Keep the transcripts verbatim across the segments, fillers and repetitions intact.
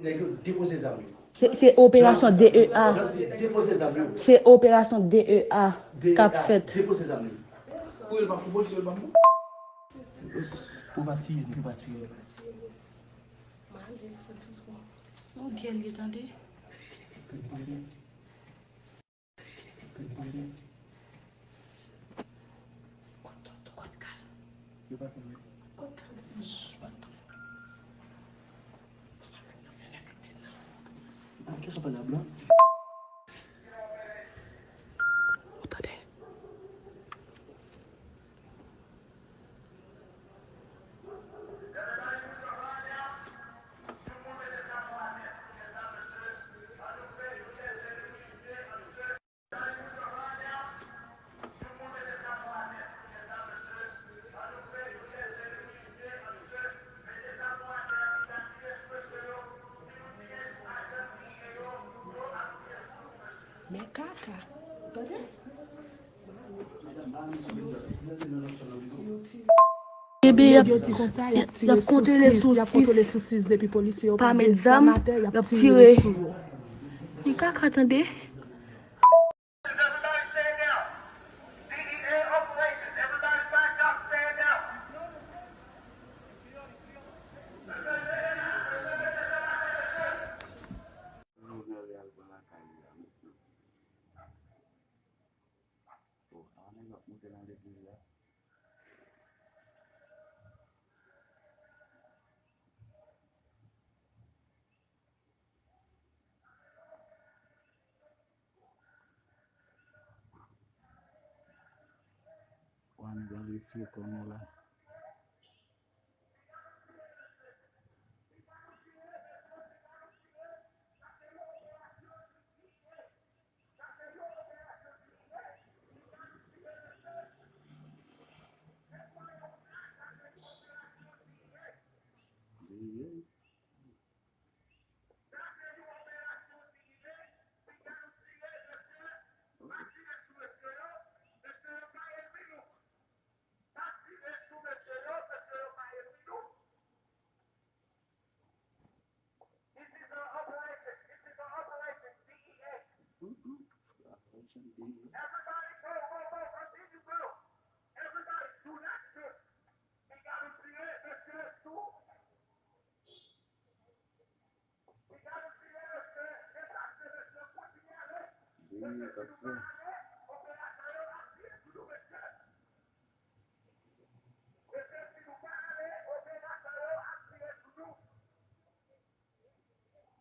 Nèg yo depoze zam yo. Se, se operasyon D E A. Bandi depoze zam yo. Se operasyon D E A k ap fèt. Depoze zam yo. Pou yo pa pou polisye yo ban pou. Pou pa tiye, pou pa tiye. Yon gèl ye tande. Kot, kot kal? Kot kal? Ou tande? Men kaka. Tande? Ebyen, y ap, y ap kontwole sou sis. Pa met zam, y ap tire. Men kaka, tande? Wan, nou pral retire kò nou la.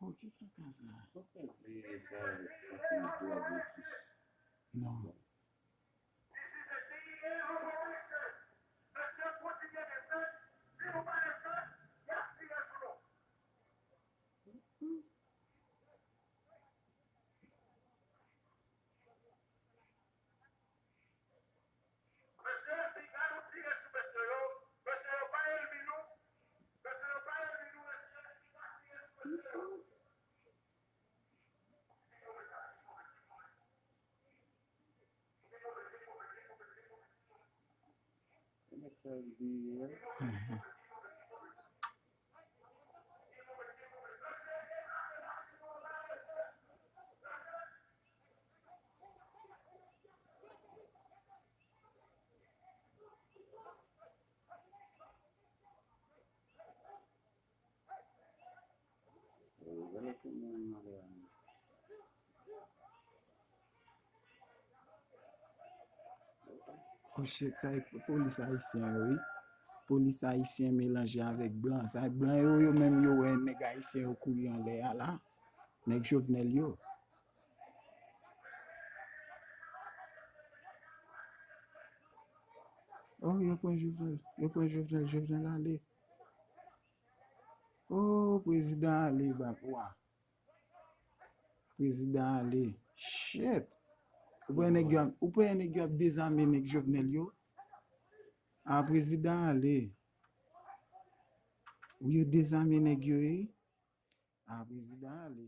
Oh, ki kaka sa? Non. Oh shit, sa e polis ayisyen yo, wi. Polis ayisyen melanje avèk blan. Sa blan yo, yo menm yo wè nèg ayisyen yo kouri anlè a la. Nèg Jovenel yo. Oh, yo pran Jovenel, yo pran Jovenel, Jovenel ale. Oh, prezidan ale, ba, wa. Prezidan ale. Shit. Ou pa wè nèg yo ap, ou pa wè nèg yo ap dezame nèg Jovenel yo? Ah, prezidan ale. Wi, yo dezame nèg yo, wi. Ah, prezidan ale.